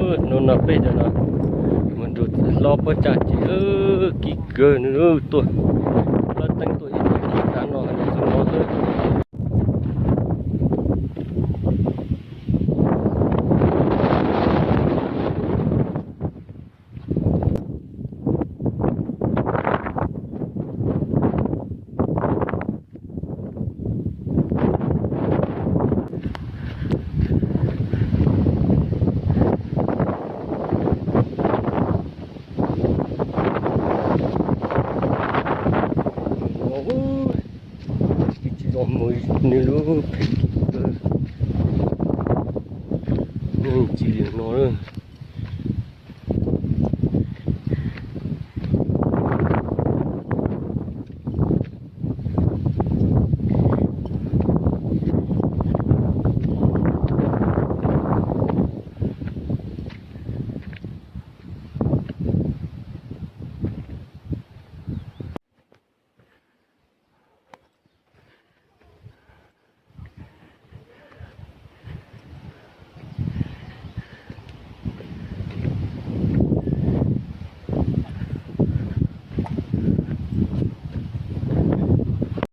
Hnub no peb cov no mus nrug txiv hlob puab tsa tsev, kim kawg nws tuaj, lawv teeb tuaj ib tag kis tav no txog no xwb. Tsis tsis zoo mus nws lub phem kawg, nws tsis li no lawm.